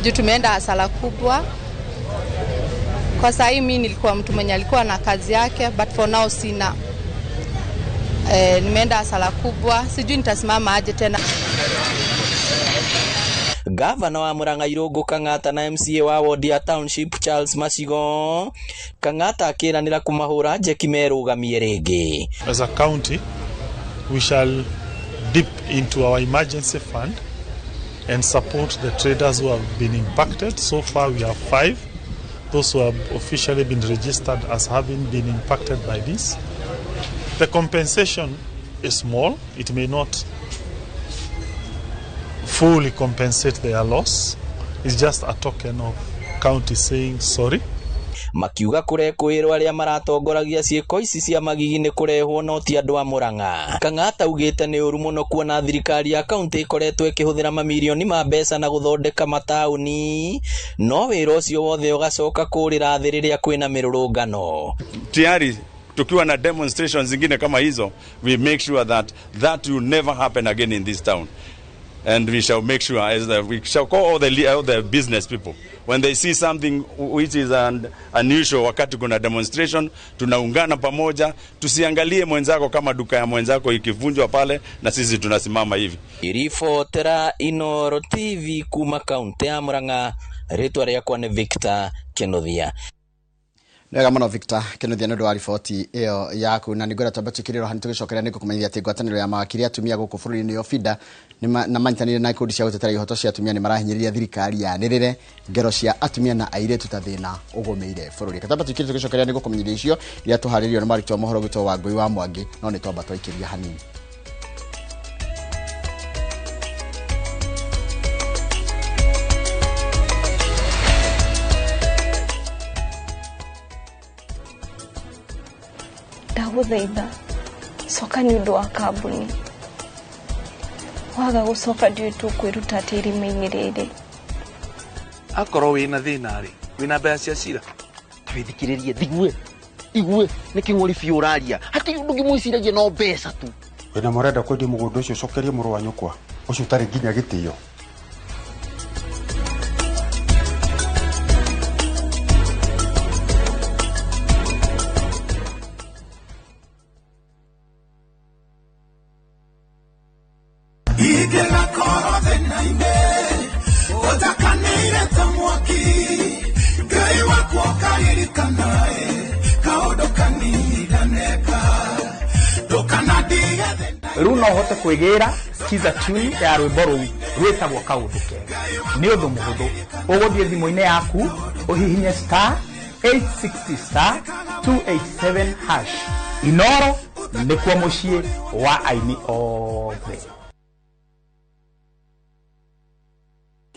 Juu tumeenda hasara kubwa. Kwa saa hii mimi nilikuwa mtu mwenye alikuwa na kazi yake, but for now sina. Nimeenda hasara kubwa, sijui nitasimama aje tena. Gavana wa Murang'a Irungu Kang'ata na MCA wa wodi ya Township Charles Macigo. Kang'ata akiranira kumahura njeki merugamie ringi. As a county, we shall dip into our emergency fund and support the traders who have been impacted. So far we have 5, those who have officially been registered as having been impacted by this. The compensation is small. It may not fully compensate their loss. It's just a token of county saying sorry. Makiuga kurekwirwo aria maratongoragia ciiko ici cia magigi ni kurehwo no ti andu a Murang'a. Kang'ata augite ni uru muno kuona thirikari ya kaunti ikoretwo ikihuthira mamirioni ma mbeca na guthondeka matauni, no wira ucio wothe ugacoka kurira thi riria kwina mirurungano. Tayari tukiwa na demonstrations zingine kama hizo, we make sure that that will never happen again in this town. And we shall make sure, as the, we shall call all the business people when they see something which is unusual wakati kuna demonstration, tunaungana pamoja, tusiangalie mwenzako kama duka ya mwenzako ikivunjwa pale na sisi tunasimama hivi. Irifotera Inoro TV kuma kaunti ya Murang'a, ritwa rĩakwa nĩ Victor Kinuthia. Nega muno Victor Kinuthia nĩ ũndũ wa riboti ĩyo yaku, na nĩngwenda twambe tũkĩrĩrwo hanini tũgĩcokeria nĩ ngũkũmenyithia atĩ ngwatanĩro ya mawakiri atumia gũkũ bũrũri-inĩ nĩyo FIDA na manyitanĩire na ikundi cia gũtetera ihoto cia atumia nĩ marahinyĩrĩria thirikari yanĩrĩre ngero cia atumia na airĩtu ta thĩna ũgũmĩire bũrũri. Reke twambe tũikĩrĩre tũgĩcokeria nĩ ngũkũmenyithia icio iria tũharĩrĩirio nĩ mwandĩki wa mohoro witũ wa Wangũi wa Mwangi, no nĩ twamba twaikĩria hanini. Ndagũthaitha coka nĩ ũndũ wa kambuni, waga gũcoka ndiũĩ tũkwĩruta atĩa irima-inĩ rĩrĩ. Akorwo wĩna thĩna rĩ, wĩna mbeca cia cira, wĩthikĩrĩrie thigue igue nĩ kĩng'ũri biũ ũraria, hatirĩ ũndũ ũngĩ mwĩciragia no mbeca tu. Wĩna mũrenda kwendia mũgũnda ũcio ũcokerie mũrũ wa nyũkwa ũcio ũtarĩ nginya gĩtĩo. Rĩu no ũhote kwĩgĩra Skiza tune ya rwĩmbo rũu rwĩtagwo Kaũndũ Kega. Nĩ ũndũ mũhũthũ, ũgũthiĩ thimũ-inĩ yaku ũhihinye star 860 star 287 hash. Inoro nĩkuo mũciĩ wa aini othe.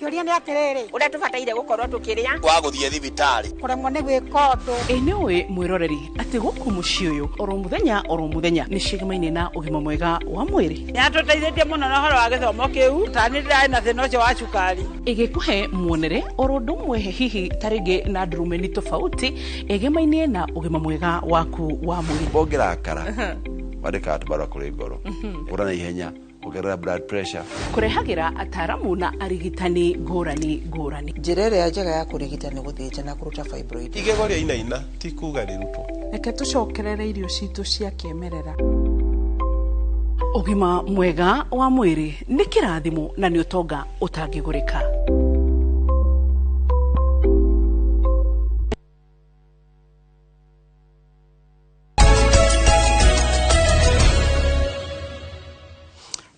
Kĩũria nĩ atĩrĩrĩ, ũrĩa tũbataire gũkorwo tũkĩrĩa wa gũthiĩ thibitarĩ kũremwo nĩ gwĩka ũndũ. Ĩ nĩũĩ mwĩroreri atĩ gũkũ mũciĩ ũyũ oro mũthenya oro mũthenya nĩ cigamaine na ũgima mwega wa mwĩrĩ. Nĩatũteithĩtie mũno na ũhoro wa gĩthomo kĩu, ta nĩ ndĩrarĩ na thĩna ũcio wa cukari. Ĩgĩkũhe muonere oro ũndũ ũmwe hihi ta rĩngĩ na ndurumeni tofauti ĩgemainie na ũgima mwega waku wa mwĩrĩ. Ũngĩrakara wandĩkaga tũbarũa kũrĩ ngoro, ũra na ihenya ongerera blood pressure. Kũrehagĩra ataaramu na arigitani ngũrani ngũrani. Njĩra ĩrĩa njega ya kũrigita nĩ gũthĩnja na kũruta fibroid. Igego rĩa inaina ti kuga rĩrutwo. Reke tũcokerere irio citũ cia kĩmerera. Ũgima mwega wa mwĩrĩ nĩ kĩrathimo na nĩ ũtonga ũtangĩgũrĩka.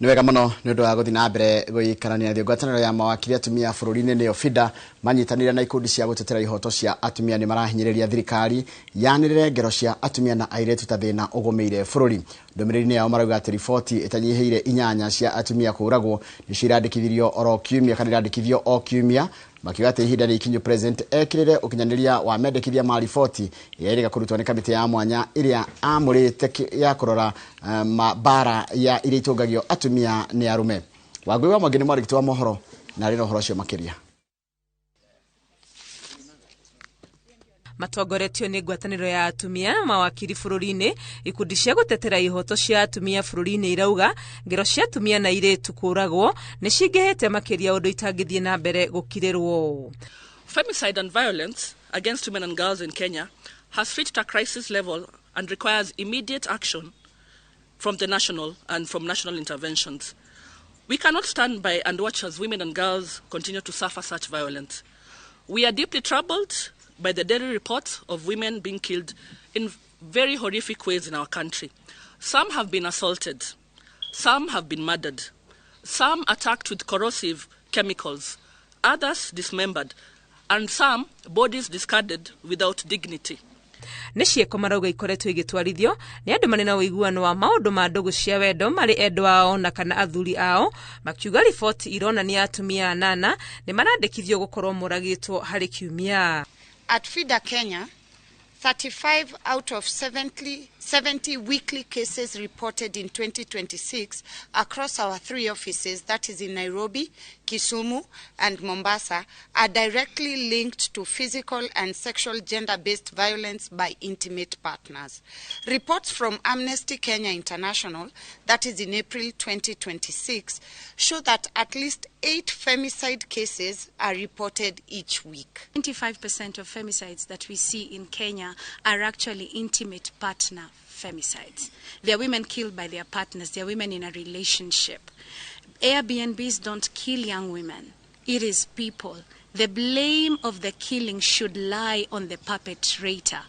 Nĩ wega mũno nĩ ũndũ wa gũthiĩ na mbere gũikarania thĩ. Ngwatanĩro ya mawakiri atumia bũrũri-inĩ nĩyo FIDA manyitanĩire na ikundi cia gũtetera ihoto cia atumia nĩ marahinyĩrĩria thirikari yanĩrĩre ngero cia atumia na airĩtu ta thĩna ũgũmĩire bũrũri. Ndũmĩrĩri-inĩ yao marauga atĩ riboti ĩtanyihĩire 8 cia atumia kũũragwo nĩcio irandĩkithirio oro kiumia kana irandĩkithio o kiumia, makiuga atĩ ihinda nĩ ikinyu President ekĩrĩre ũkinyanĩria wa mendekithia ma riboti ĩrĩa ĩrĩga kũrutwo nĩ kamĩtĩ ya mwanya ĩrĩa amũrĩte ya kũrora mabara ya iria itũngagio atumia nĩ arũme. Wangũi wa Mwangi nĩ mwandĩki wa mohoro na arĩ na ũhoro ũcio makĩria. Matongoretio nĩ ngwatanĩro ya atumia mawakiri bũrũri-inĩ, ikundi cia gũtetera ihoto cia atumia bũrũri-inĩ irauga ngero cia atumia na airĩtu kũragwo nĩ cingĩhĩte makĩria ũndũ itangĩthiĩ na mbere gũkirĩrwo. Femicide and violence against women and girls in Kenya has reached a crisis level and requires immediate action from the national and from national interventions. We cannot stand by and watch as women and girls continue to suffer such violence. We are deeply troubled by the daily reports of women being killed in very horrific ways in our country. Some have been assaulted, some have been murdered, some attacked with corrosive chemicals, others dismembered, and some bodies discarded without dignity. Nĩ ciĩko marauga ikoretwo igĩtwarithio nĩ andũ marĩ na ũiguano wa maũndũ ma ndũgũ cia wendo marĩ endwa ao na kana athuri ao, makiuga riboti ironania atumia 8 nĩ marandĩkithio gũkorwo moragĩtwo harĩ kiumia. At FIDA Kenya, 35 out of 70 weekly cases reported in 2026 across our 3 offices, that is in Nairobi, Kisumu, and Mombasa, are directly linked to physical and sexual gender-based violence by intimate partners. Reports from Amnesty Kenya International, that is in April 2026, show that at least 8 femicide cases are reported each week. 25% of femicides that we see in Kenya are actually intimate partner femicides. They are women killed by their partners. They are women in a relationship. Airbnbs don't kill young women. It is people. The blame of the killing should lie on the perpetrator.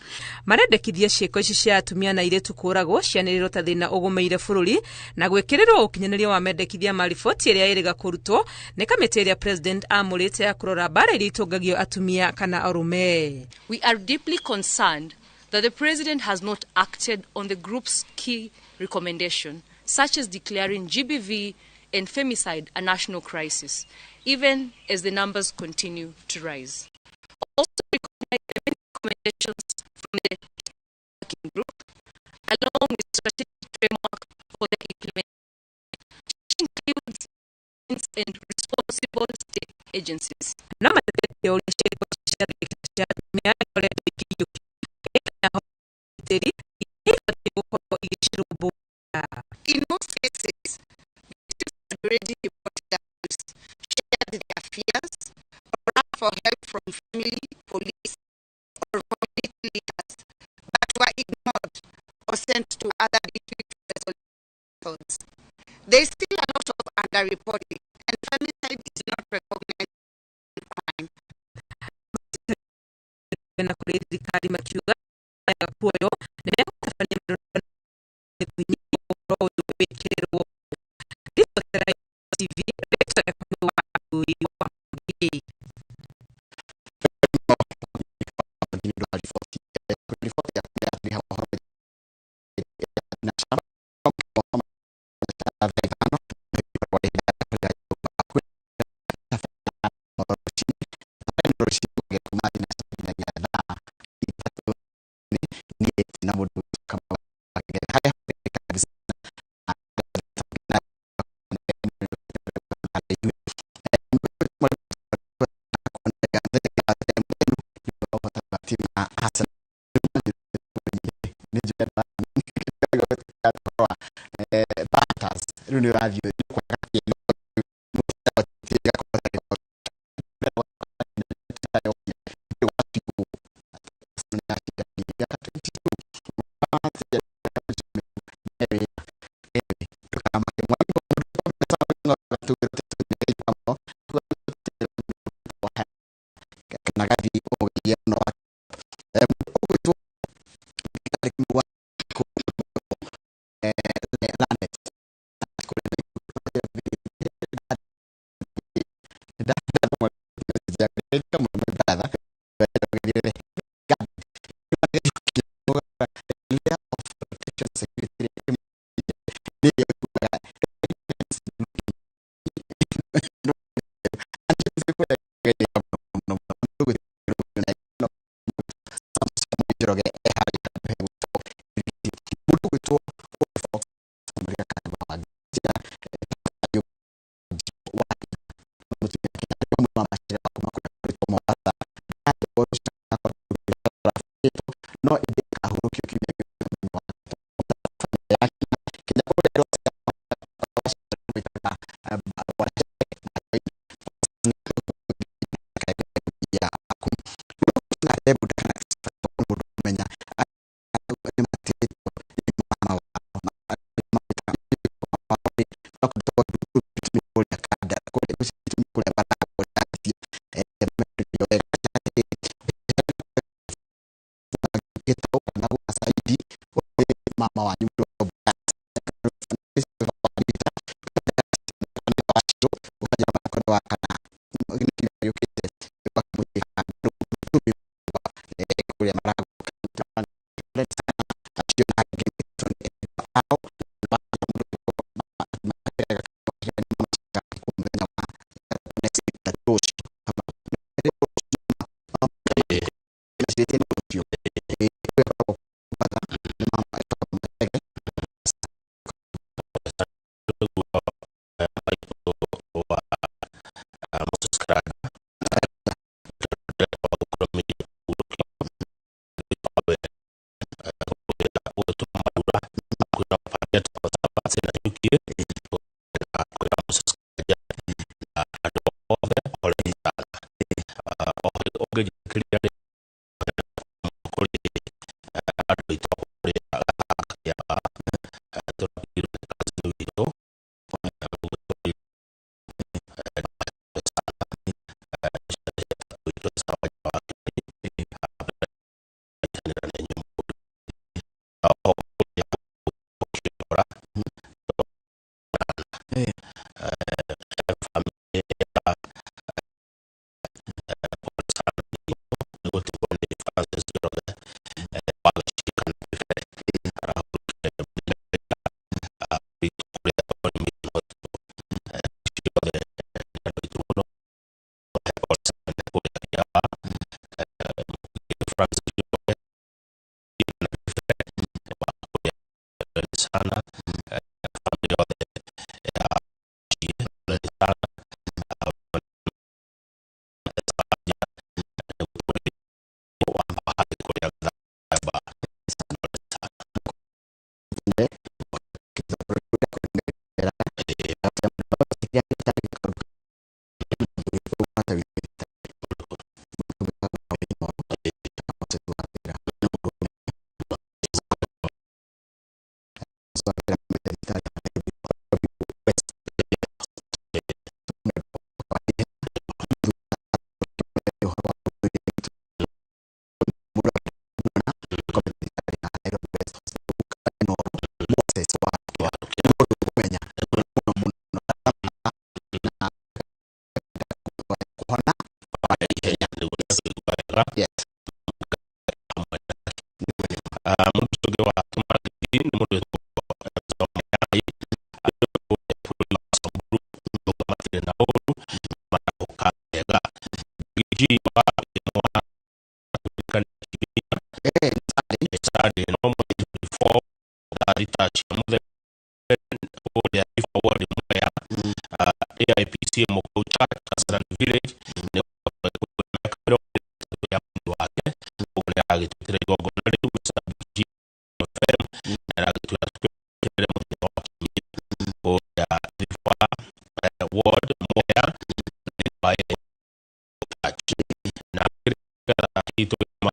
Marendekithia ciĩko ici cia atumia na airĩtu kũragwo cianĩrĩrwo ta thĩna ũgũmĩire bũrũri na gwĩkĩrĩrwo ũkinyanĩria wa mendekithia ma riboti ĩrĩa ĩrĩga kũrutwo nĩ kamĩtĩ ĩrĩa president amũrĩte ya kũrora mbara iria itũngagio atumia kana arũme. We are deeply concerned that the president has not acted on the group's key recommendation, such as declaring GBV and femicide a national crisis, even as the numbers continue to rise. Also recognize the many recommendations from the working group, along with strategic framework for the implementation, which includes and responsible state agencies. In most cases, victims had already reported abuse, shared their fears, or asked for help from family, police, or community leaders, but were ignored or sent to other dispute resolutions. There is still a lot of underreporting, and femicide is not recognized as a crime. Mama wanyu